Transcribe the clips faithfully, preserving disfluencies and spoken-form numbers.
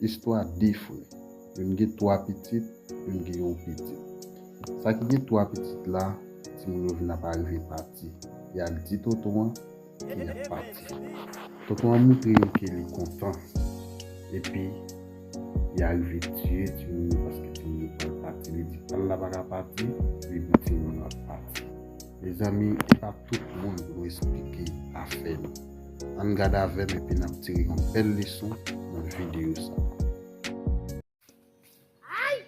Istwa de frè. Youn gen twa pitit, youn gen yon pitit. Sa ki gen twa pitit la, timoun yo vin ap arive pati. Y al di tonton an ke y ap pati. Tonton an montre yo ke li kontan. Epi, li arive tiye timoun yo paske timoun yo pral pati. Li di pa l la pa ka pati, li di timoun yo ap pati. Mezanmi, e pa tout moun pou nou esplike afè nou. Ann gade avè m epi n ap tire yon bèl leson nan videyo sa. Ay!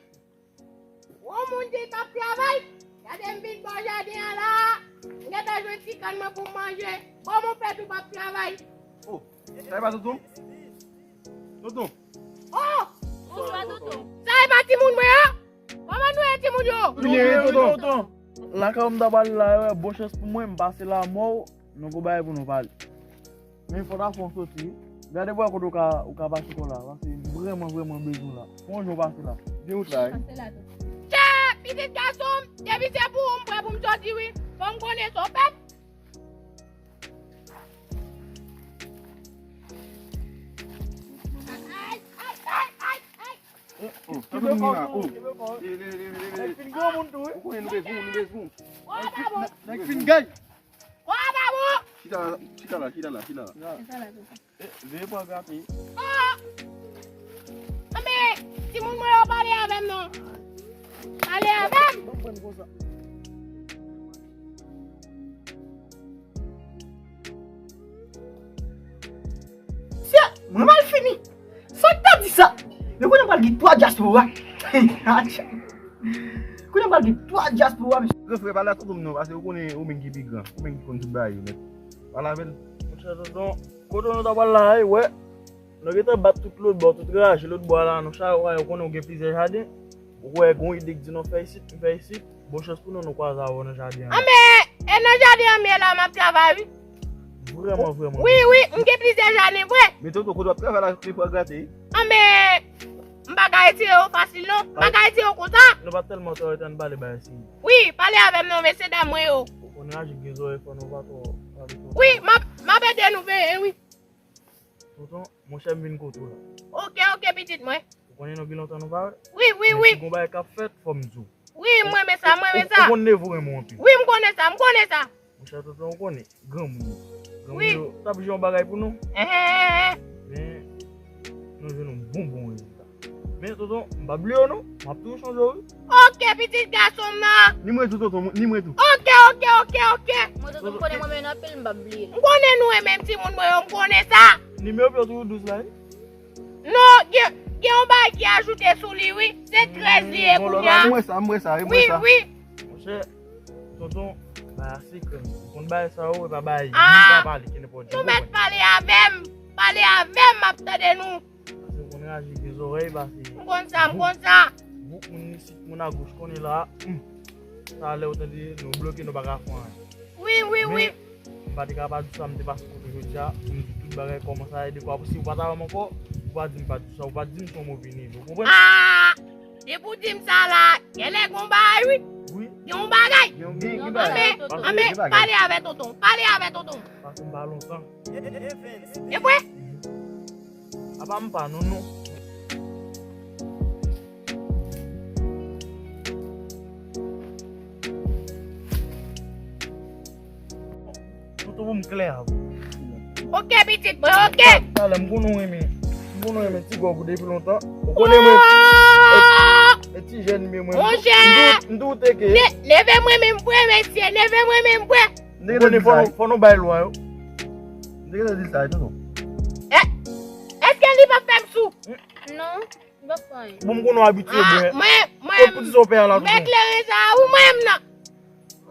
Gwo moun di l p ap travay. Gade m vin bò jaden an la. M gentan jwenn ti kann mwen pou m manje. Kòman w fè tou p ap travay? Oh, sa e pa tonton? Tonton. Oh! Bonswa, tonton. Sa e pa timoun mwen an? Kòman nou ye, timoun yo? Byen, tonton. Lakay ou m ta pral la, e bon chans pou mwen, m pase la mò, nou gon bagay pou nou pale. Men fò ta fè yon soti wi. Gade pou wè kote ou ka, ou ka pase kò la, paske m vrèman, vrèman bezwen w la. Fè yon jan w pase la. Gen wout la wi. Pase la tou. Chè, pitit gason m, depi se pou ou, m prè pou m soti wi. Fò m konnen sa w fè. Ay, ay, ay, ay, ay. Oh, oh, sa tonton Nina, oh. Leve, leve, leve, leve. Nèg fin granmoun tou wi. Ou konnen nou bezwen, nou bezwen. Nèg fin, nèg fin gay. Chita la, chita la, chita la, chita la. Veye pa gate. Oh! Anben, timoun mwen yo pale avè m non. Pale avè m. Ban m pran konsa. Sè, mwen mal fini. Sa k ta di sa? Men kounye a pral gen twa dyaspora. Kounye a pral gen twa dyaspora, mesye. Gran frè, pale a tonton m non, paske ou konnen ou menm ki pi gran. Ou menm ki konn tout bagay yo nèt. Pale avè l. Monchè tonton, kote nou ta pral la, e, wè. Nou gentan bat tout lòt bò, tout raje lòt bò a la, nou chak, ou konnen ou gen plizyè jaden. Ou wè, gon ide k di nou fè isit, m fè isit. Bon chans pou nou, nou kwaze avè w nan jaden an. Anben, e nan jaden an m ye la, m ap travay wi. Vrèman, vrèman. Wi, wi, m gen plizyè jaden vre. Men tonton, kote w ap travay la, li pral gate wi. Anben, m pa ka retire yo fasil non. M pa ka retire yo konsa. Nou pa tèlman tò, ann pale bagay serye. Wi, pale avè m non, mesye dam mwen yo. Ou konn raje gen zòrèy fò nou pa twò pale twò. Wi, m ap, m ap ede nou veye wi. Tonton, monchè m vin kote w la. Oke, oke, pitit mwen. Ou konnen nou gen lontan nou pa wè. Wi, wi, wi. Men si gon bagay k ap fèt, fò m di w. Wi, m renmen sa, m renmen sa. Ou konn Nevo renmen w anpil. Wi, m konnen sa, m konnen sa. Monchè tonton, ou konnen, granmoun yo. Granmoun yo t ap jwe yon bagay pou nou. Enhen. Men, nou jwenn yon bon, bon rezilta. Men tonton, m pa bliye w non, m ap toujou sonje w wi. Oke, pitit gason m nan. Ni mwen tou tonton, ni mwen tou. Oke, oke, oke, oke. Mwen tonton, m konnen mwen menm anpil, m p ap bliye l. M konnen nou renmen m timoun mwen yo, m konnen sa. Nimewo pye w toujou dous la wi. Non, gen, gen yon bagay ki ajoute sou li wi. Se trèz li ye kounye a. M wè sa, m wè sa, m wè sa. Wi, wi. Monchè, tonton, bagay a sekrè. Ou konn bagay sa yo, e pa bagay moun ka pale, ki nenpòt jan. Nou mèt pale avè m. Pale avè m, m ap tande nou. Paske ou konn raje gen zòrèy, pase. M konn sa, m konn sa. Bouk moun isit, moun agoch konnen la. Hmm. Talè ou tande, nou bloke, nou pa ka fè anyen. Wi, wi, wi. Men, m pa te ka pa di sa, m te pase kote w jodi a, pou m di tout bagay kòman sa ye, dekwa si ou pa ta wè m ankò, ou pa di m pa di sa, ou pa di m se yon move nèg, ou konprann? Ah! Depi w di m sa la, genlè gon bagay wi. Wi. Gen yon bagay. Gen, gen, gen bagay. Anben, anben, pale avè tonton, pale avè tonton. Pase m pa lontan. E vre? Apa m pa non, non. Tonton pou m klè avè w. Oke, pitit mwen, oke. Talè, m konnen w renmen, m konnen w renmen ti gòg ou depi lontan. Ou konnen mwen. E, e ti jèn mwen. Monchè. M tou, m tou teke. Ne-, neve m renmen m vre, mesye, neve m renmen m vre. Ou konnen fò nou, fò nou bay lwa yo. M te gentan di l sa, tonton. E, èske li p ap fè m sou? Non, li p ap fè anyen. Bon, m konnen w abitye bwè. Mwen, mwen, kot pou ti sopè a la, tonton? M eklere sa, wi, mwen menm nan.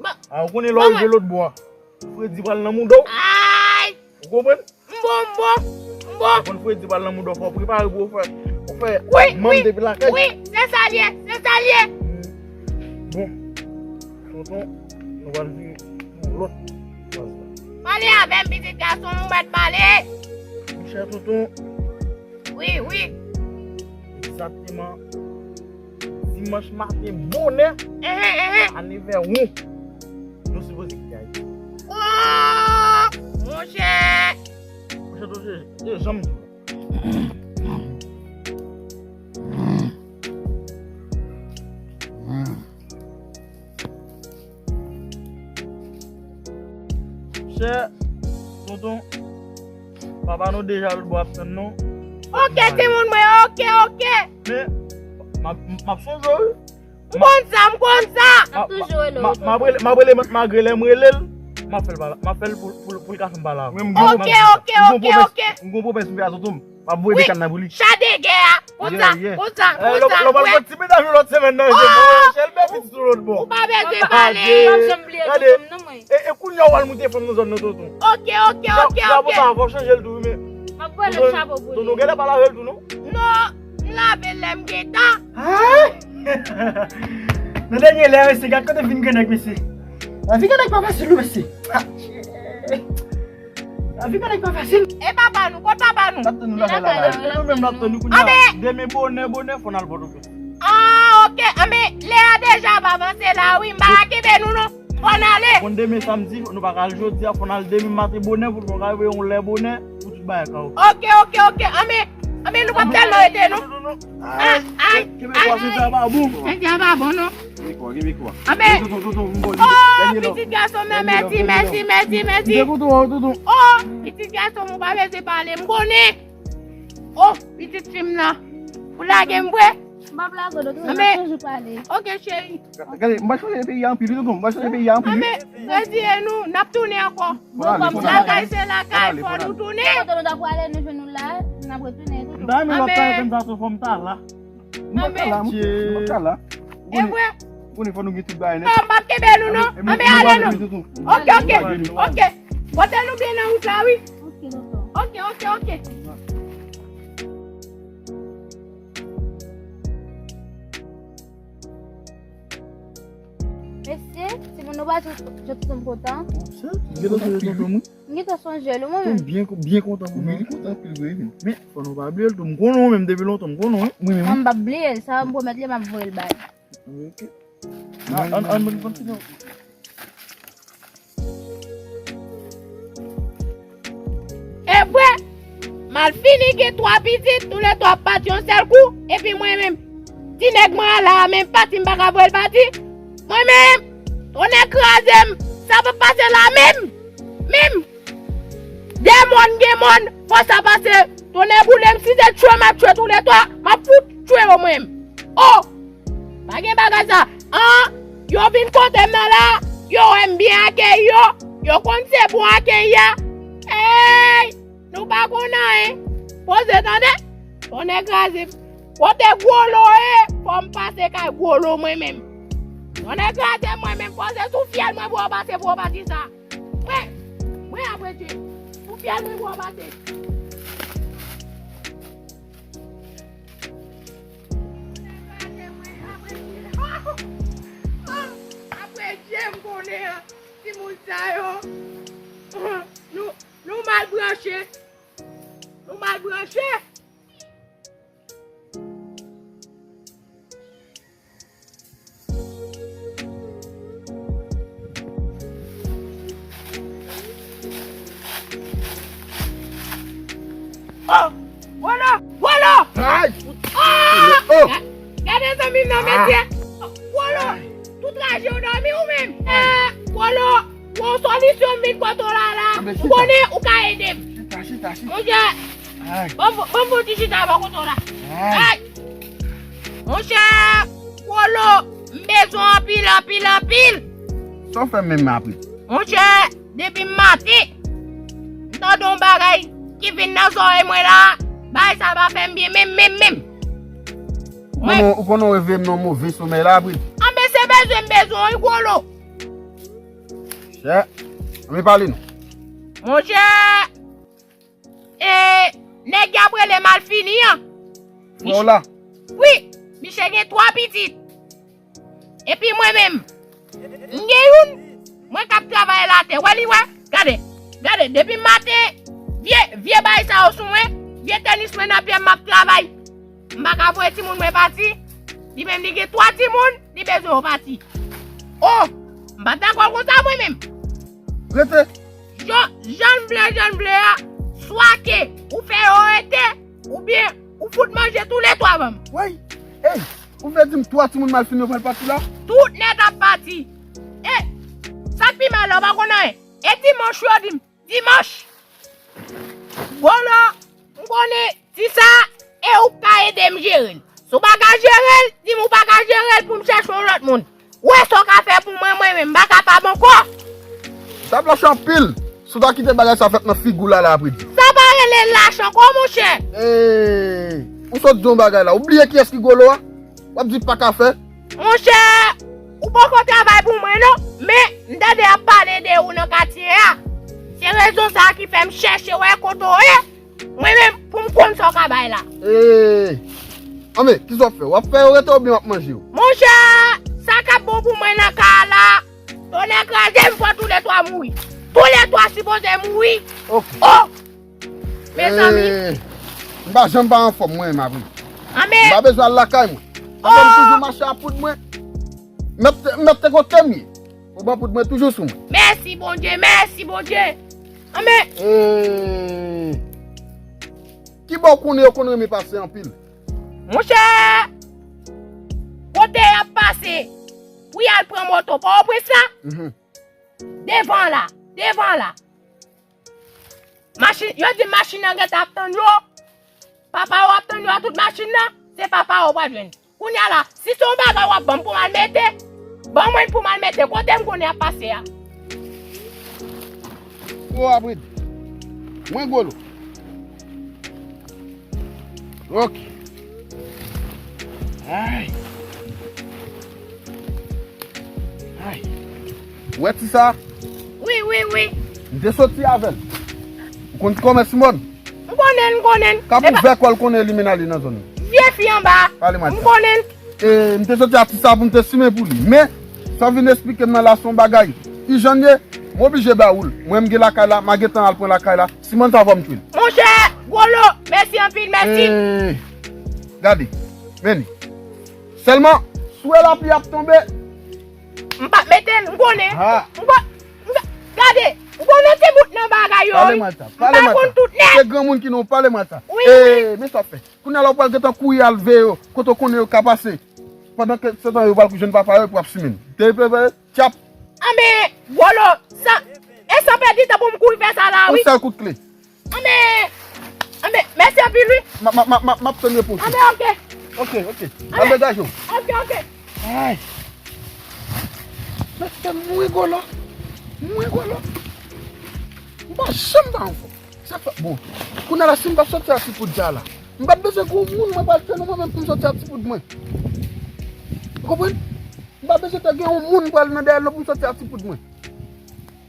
Bon. A, ou konnen lè w rive lòt bò a. Fredi pral nan mouda w. Ay! Ou konprann? M bon, m bon, m bon. Ou konn fredi pral nan mouda w, fò w prepare pou w fè, w fè manm depi lakay. Wi, wi, se sa l ye, se sa l ye. Bon, tonton, nou pral vin yon lòt faz la. Pale avè m, pitit gason m, ou mèt pale. Monchè tonton. Wi, wi. Egzakteman. Dimanch maten bonè, enhen, enhen, a nevè won, nou sipoze kite Ayiti. Oh, monchè! Monchè, tonton, se jan m di w la. Chè, tonton, papa nou deja lòtbò ap tann nou. Ok, timoun mwen, ok, ok. Men, m ap, m ap sonje w, wi. M konn sa, m konn sa. M ap toujou rele w tonton. M ap rele, m ap rele, malgre lè m rele l, m ap fè l pale, m ap fè l pou, pou, pou l ka fè m pale avè w. Ok, ok, ok, ok. M gon pwomès m fè a tonton m. M ap voye de kann nan pou li. Cha de gè a. Konsa, konsa, konsa. Lè w pral pran ti medam yo lòt semèn nan, je mwen chèlbè pitit sou lòt bò. Ou pa bezwen pale. M ap janm bliye tonton m non mwen. E, e kounye a w al moute fanm nan zòn nan tonton. Ok, ok, ok, ok. Chapo sa a fò w chanje l tou wi men. M ap voye lòt chapo pou li. Tonton genlè pa lave l tou non. Non, m lave l lè m gentan. Nan dènye lè mesye, gad kote vin grannèg mesye. Lavi grannèg pa fasil wi mesye. Lavi grannèg pa fasil. E papa nou, kot papa nou? N ap tann nou lakay la. Nou menm n ap tann nou kounye a. Demen bonè bonè fò n al Pòtoprens. Ah, ok. Anben, lè a deja ap avanse la wi, m pa ka kenbe nou non. Fò n ale. Konn demen samdi, nou pa ka al jodi a, fò n al demen maten bonè pou nou ka rive yon lè bonè pou tout bagay ka ok. Ok, ok, ok. Anben, anben, nou p ap tèlman rete non. Ay, ay, ay, ay. Nèg la pa bon non. Anben, oh, pitit gason m nan, mèsi, mèsi, mèsi, mèsi. Oh, pitit gason m, ou pa bezwen pale, m konnen. Oh, pitit fi m nan. Ou lage m vre? M ap lage w non, tonton, n ap toujou pale. Ok, cheri. Gade, m pa chanje peyi a anpil, wi, tonton. M pa chanje peyi a anpil, wi. Anben, retire nou, n ap tounen ankò. Bon, kòm se lakay, se lakay, fò nou tounen. Kote nou ta prale, nou jwenn nou la, n ap retounen, tonton. M ta renmen lòt kay konsa tou, fò m ta la. M p ap ka la, m p ap ka la. E vre. Ou konnen fò nou gen tout bagay nèt. Non, m p ap kenbe nou, non. Anben, ale non. Ok, ok, ok. Pote nou byen nan wout la, wi. Ok, tonton. Ok, ok, ok. Mesye, timoun nou pa jan tonton m kontan. Monchè, m gentan sonje tonton m wi. M gentan sonje l wi mwen menm. Tonton m byen, byen kontan pou nou. Wi, li kontan anpil vre wi. Men fò nou pa bliye l tou. M konnen w menm depi lontan, m konnen w wi. Mwen menm. Mwen m p ap bliye l, sa m pwomèt li m ap voye l ba l. Ok. Ann, ann, ann, ann kontinye. E vre, Malfini gen twa pitit, toulètwa ap pati yon sèl kou, epi mwen menm, ti nèg mwen an la a menm pati, m pa ka voye l pati. Mwen menm, tonnè kraze m, sa p ap pase la menm, menm. De mòn gen mòn, fò sa pase, tonnè boule m, si se tchwe m ap tchwe toulètwa, m ap fout tchwe yo mwen menm. Oh! Pa gen bagay sa. An, yo vin kote m nan la, yo wè m byen akeyi yo, yo konn se bon akeyi a. Ey, nou pa konn anyen. Poze tande, tonnè kraze m. Kote Gwolo ye, fò m pase kay Gwolo mwen menm. Tonnè kraze m mwen menm, poze sou fyèl mwen pou w pase pwopati sa. Mwen, mwen apre Dye, sou fyèl mwen pou w pase. Apre Dye m konnen an, timoun sa yo, nou, nou mal branche. Nou mal branche. Oh! Wolo! Wolo! Ay! Ah! Oh! Ga-, gade zanmi m nan, mesye! Wolo! Tout raje w dòmi ou menm? Eh, Wolo! Gon solisyon m vin pote w la la. M konnen ou ka ede m. Chita, chita, chita. Monchè, ban m, ban m fè yon ti chita bò kote w la. Ay. Monchè, Wolo, m bezwen w anpil, anpil, anpil. Sa w fè menm apre? Monchè, depi maten, m tande yon bagay ki vin nan zòrèy mwen la. Bagay sa pa fè m byen menm, menm, menm. Ou konnen, ou konnen w reveye m nan move somèy la apre? Anben, se bezwen m bezwen w wi, Wolo. Chè, ann pale non. Monchè, e, nèg y ap rele Malfini an. Frè w la? Wi, misye gen twa pitit. Epi mwen menm, m gen youn, mwen k ap travay latè. Wè li wè? Gade, gade, depi maten, vye, vye bagay sa yo sou mwen, vye tenis mwen nan pye m, m ap travay. M pa ka voye timoun mwen pati. Li menm li gen twa timoun, li bezwen yo pati. Oh, m pa dakò konsa mwen menm. Rete. Jan, jan m vle, jan m vle a, swa ke ou fè yo rete, oubyen ou fout manje toulètwa ban m. Woy, ey, ou vle di m twa timoun Malfini yo pral pati la? Tout nèt ap pati. E, sa k pi mal la, ou pa konn anyen. E dimanch yo di m, dimanch. Gwolo, m konnen ti sa, e ou k ka ede m jere l. Si w pa ka jere l, di m ou pa ka jere l pou m chèche yon lòt moun. Ou wè sa w ka fè pou mwen, mwen menm, m pa kapab ankò. Sa ap lach anpil. Si w ta kite bagay sa fèt nan figi w la, la apre di. Sa pa rele lach ankò, monchè. Ee, ou sot di yon bagay la. Ou bliye kiyès ki Gwolo a? W ap di pa ka fè. Monchè, ou poko travay pou mwen non, men m tande y ap pale de ou nan katye a. Se rezon sa a ki fè m chèche wè kote w ye. Mwen menm, pou m konn sa w ka bay la. Ee, anben, kisa w ap fè? W ap fè yo rete oubyen w ap manje yo? Monchè, sa k ap bon pou mwen nan kay la, tonnè kraze m, fò toulètwa mouri. Toulètwa sipoze mouri. Ok. Oh! Mezanmi. Ee, m pa janm pa anfòm mwen menm apre. Anben. M pa bezwen al lakay mwen. Anben, m toujou mache ak poud mwen. M mèt, m mèt te kote m ye. Ou ban poud mwen toujou sou mwen. Mèsi Bondye, mèsi Bondye. Anben. Ee, ki bò w konnen yo konn renmen pase anpil? Monchè, kote y ap pase pou y al pran moto Pòtoprens la? Mhm. Devan la, devan la. Machin, yo di machin nan gentan ap tann yo. Papa yo ap tann yo a tout machin nan. Se papa yo pral jwenn. Kounye a la, si se yon bagay w ap ban m pou m al mete, ban mwen l pou m al mete kote m konnen y ap pase a. Ou apre di. Mwen Gwolo. Ok. Ay. Ay. Ou wè ti sa? Wi, wi, wi. M te soti avè l. Ou konn kòman Simòn? M konnen l, m konnen l. K ap ouvè kò l konnen li menm ale nan zòn nan. Vye fi anba. Pale mwen sa. M konnen l. E, m te soti a ti sa pou m te simen pou li. Men, sa w vin esplike m nan la se yon bagay. Ijan ye, m oblije ba ou l. Mwen m gen lakay la, m a gentan al pran lakay la. Simòn sa fò m tchwe l. Monchè, Gwolo, mèsi anpil, mèsi. E, gade, men li. Sèlman, si w wè lapli ap tonbe. M p ap mete l, m konnen. Ha. M ko-, m ko-, gade, m konnen ti bout nan bagay yo. Pale mwen sa, pale mwen sa. M pa konn tout nèt. Se granmoun ki non, pale mwen sa. Wi, wi. E, men sa w fè. Kounye a la w pral gentan kouri al veye yo, kote w konnen yo ka pase. Pandan ke se tan yo pral jwenn papa yo pou ap simen. Te prepare, tchap. Anben, Gwolo, sa, e san pèdi tan pou m kouri fè sa la, wi. Yon sèl kout kle. Anben, anben, mèsi anpil, wi. M ap, m ap, m ap, m ap tann repons ou. Anben, ok. Ok, ok. Al degaje w. Ok, ok. Ay. Mèt fè m mouri Gwolo. Mouri Gwolo. M pa janm pa anfòm. Sa fè, bon, kounye a la, si m pa soti ak ti poud sa la, m pa t bezwen gen yon moun mwen pral fè non mwen menm pou m soti ak ti poud mwen. Ou konprann? M pa bezwen te gen yon moun pral nan dèyè l non pou m soti ak ti poud mwen.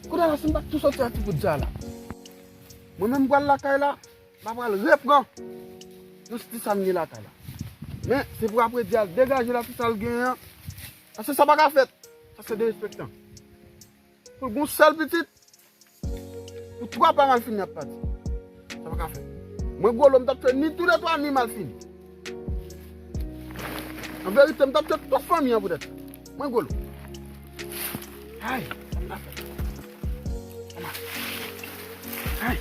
Kounye a la, si m pa t tou soti ak ti poud sa la, mwen menm m pral lakay la, m a pral repran yon ti sa m gen lakay la. Men, se pou apre di al degaje la, ti sa l genyen an. Paske sa pa ka fèt. Sa se derespektan. Pou l gen yon sèl pitit, pou twa pa malfini ap pati. Sa pa ka fèt. Mwen Gwolo, m t ap tchwe ni toulètwa ni malfini. An verite, m t ap tchwe tout fanmi an poutèt sa. Mwen Gwolo. Ay, sa m ta fè? Ay.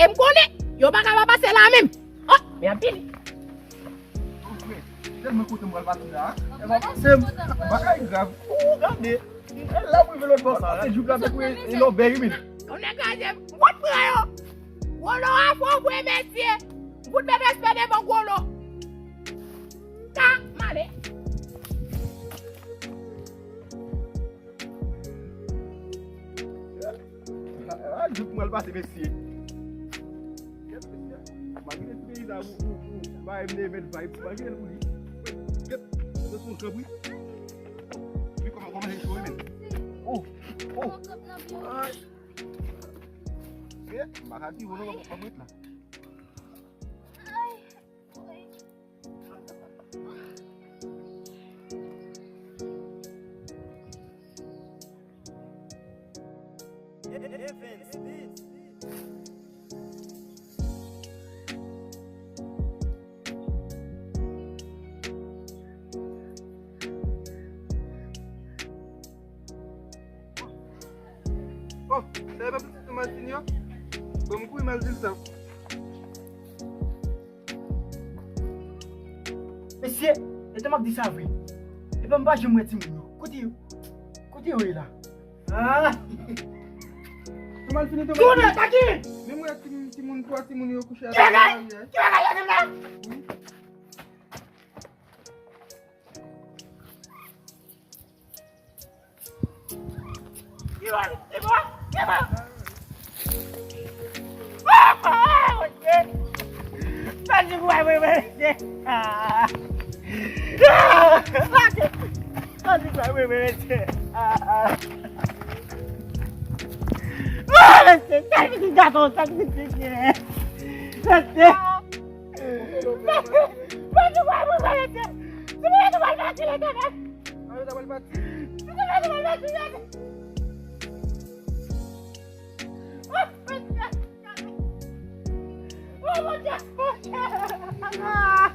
E m konnen, yo pa ka pa pase la menm. Oh, men anpil. Tèlman kote m pral pati la, e pa pase m. Bagay grav. Ou gade. E la pou rive lòt bò sa, se jouk la te kwe e lòbèy wi. Tonnè kraze m, m pot pran yo. Gwolo a fò vre mesye. M fout met respè devan Gwolo. Ka male. Al pase, mesye. Gèt, mesye. Imajine ti peyi sa pou, pou, pou bay m de mèt vibes. Imajine l pou li. Gèt, gèt, gèt, gèt, gèt. Wi, kòman, kòman se cho, wi, men. Oh, oh. Ay. Eh, m pa ka di, w pa mèt la. Oh, sa e pa pitit nou Malvin yo? Bon, m kouri m al di l sa. Mesye, e tan m ap di sa vre. Epa m pa janm wè timoun yo. Kote yo? Kote yo ye la? Ah! Tou Malvin, tou Malvin. Tounen, Taki! Men m wè ti, timoun, twa timoun yo kouche atè la. Ki bagay? Ki bagay yo menm la? Wi. Ki bagay? Ki bagay? Ki bagay? Ah, ah, ah, ok. Sa di pou mwen, mwen, mwen, ah. Ah, ok. Sa di pou mwen, mwen, mwen, ah, ah. Ah, mesye, sa di pou gato, sa di pou gato. Mesye. Sa di pou mwen, mwen, mwen, mesye. Si mwen, mwen, mwen, mwen, mwen, mwen. Mwen, mwen, mwen, mwen, mwen, mwen. Oh, Bondye! Oh, Bondye! Oh, Bondye! Ah!